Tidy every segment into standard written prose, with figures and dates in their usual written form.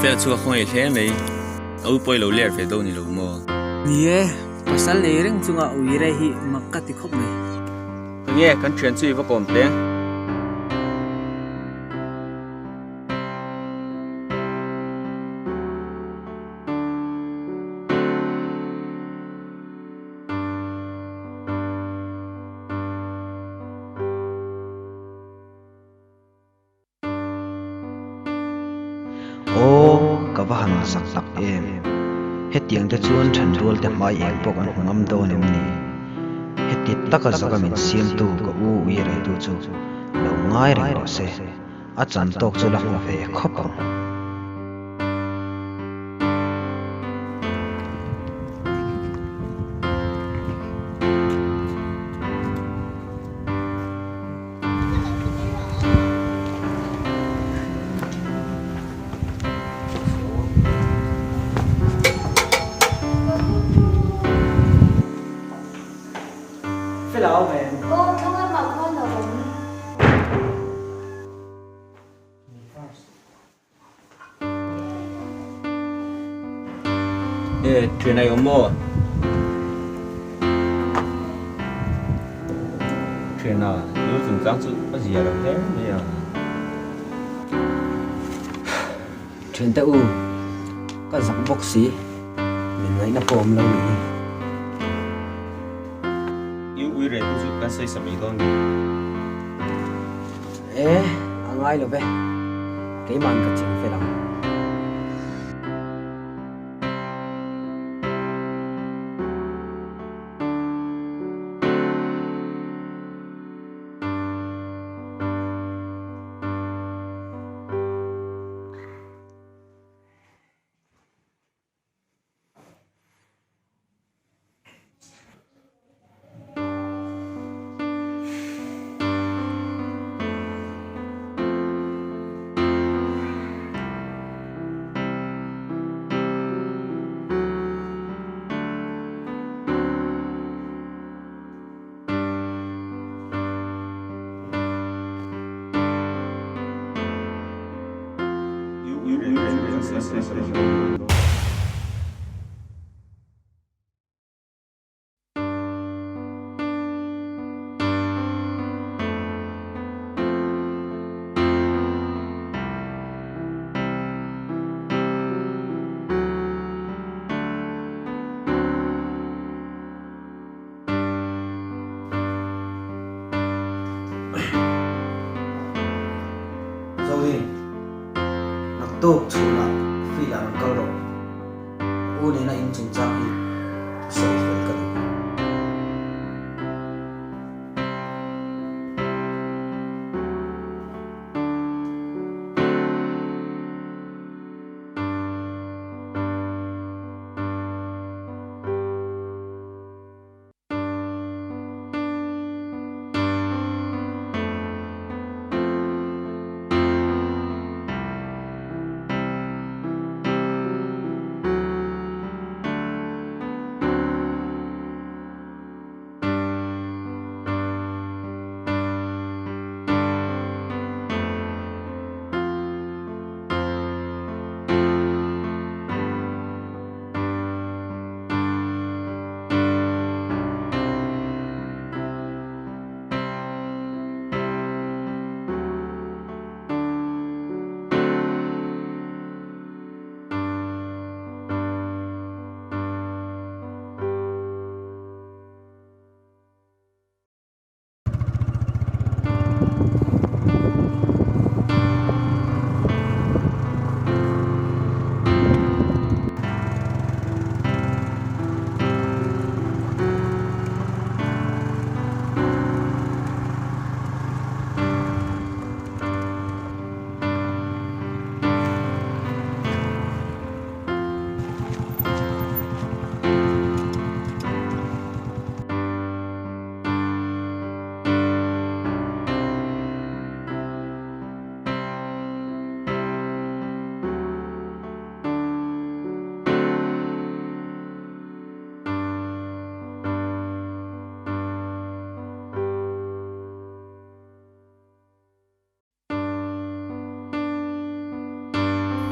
Fela chu ka khawngaih hle mai. A u pawh i lo ler ve dawn i lo maw? Ni e, pasal nei reng chunga uire hi mak ka ti khawp mai. Enge kan thian chu i va kawm teng? Aw, ka va han zak tak em! Hetiang te chuan thenrual te hmai eng pawh kan hmu ngam dawn em ni? Heti taka zaka min siamtu ka u ui reitu chu lo ngai reng rawh se, a chan tawk chu la hmu ve khawp ang. Fela awm em? Aw, thlang lamah khuan a awm. E, thian ai awm maw? Thiana, nu chungchang chu a zia lo hle mai a. Thiante u, ka zak bawk si, min ngaihna pawh awm lo nih hi. I ui reh tu chu kan sawi sa mai dawn ni. E, a ngai lo ve. Keima'n ka ching fel ang. Zoe, naktuk chhunah field ah rawn kal rawh. U nena in chungchang hi sawi fel ka duh.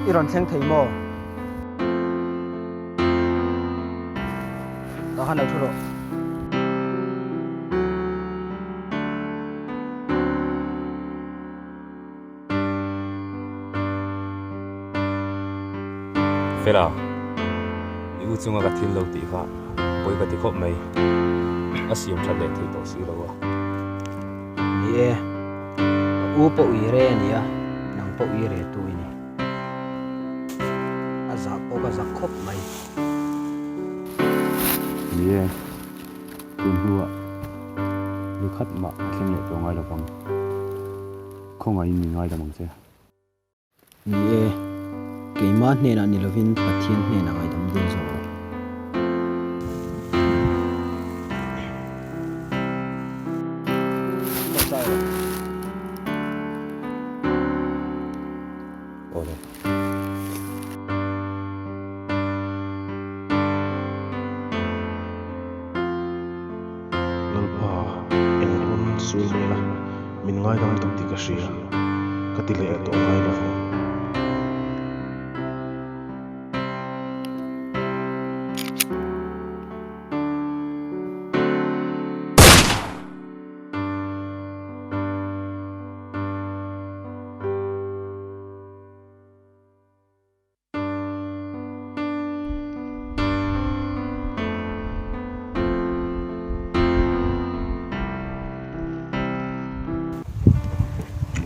I rawn thleng thei maw? Tah khan lo thu rawh. Fela, i u chunga ka thil lo tih kha pawi ka ti khawp mai. A siam that leh thei tawh si lo a. Ni e, ka u pawh ui re a nia, nang pawh ui re tu i ni. A zah pawh ka zak khawp mai. Ni e, tun hnuah nikhat mah a thleng leh tawh ngai lovang. Khawngaihin min ngaidam ang che. Ni e, keimah hnenah ni lovin Pathian hnenah ngaidam dil zawk rawh. Awle. Lalpa, eng pawn sual mai la, min ngaidam duh tih ka hria, ka ti leh tawh ngai lo vang.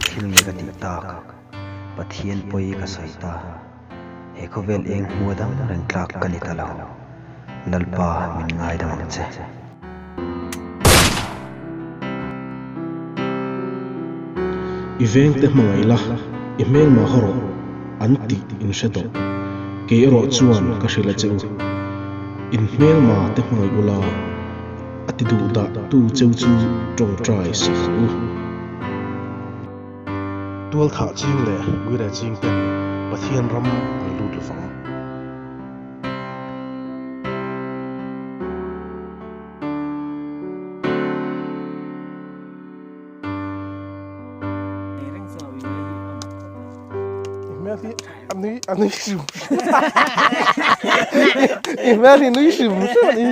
Thil nge ka tih tak? Pathian pawi ka sawi ta. He khawvel eng hmua dang reng tlak ka ni ta lo. Lalpa min ngaidam ang che. I vengte hmangaih la, i hmelma haw rawh an tih in hre tawh. Kei erawh chuan ka hrilh a che u. In hmelma te hmangaih ula, a ti duh dah tu cheu chu tawngtai sak ang u. Tualthah ching leh uire ching ten Pathian ram an lut lovang. A nui hrim hrim i hmel hi nui hrim hrim a ni.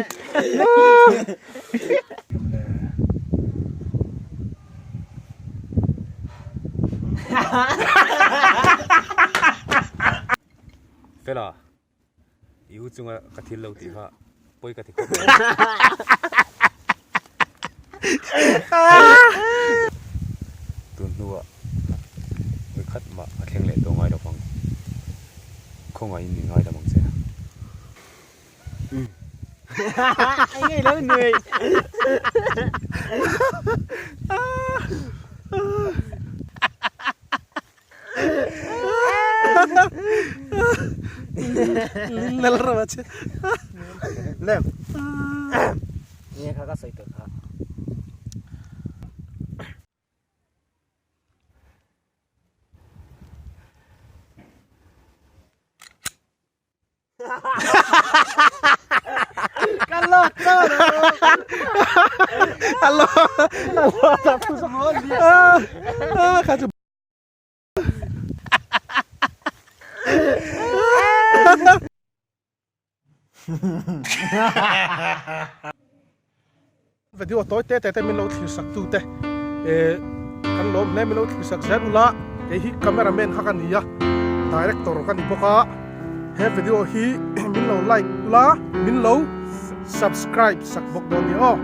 Fela. I u chunga ka thil lo tih kha pawi ka ti khawp mai. Tun hnuah vawi khat mah a thleng leh tawh ngai lo vang. Khawngaihin min ngaidam ang che. Video tawi te te te min lo thlir sak tu te eh kan lawm hle min lo thlir sak zel ula kei hi camera man kha ka ni a director ka ni bawk a he video hi min lo like ula min lo subscribe sak bawk dawn nia aw.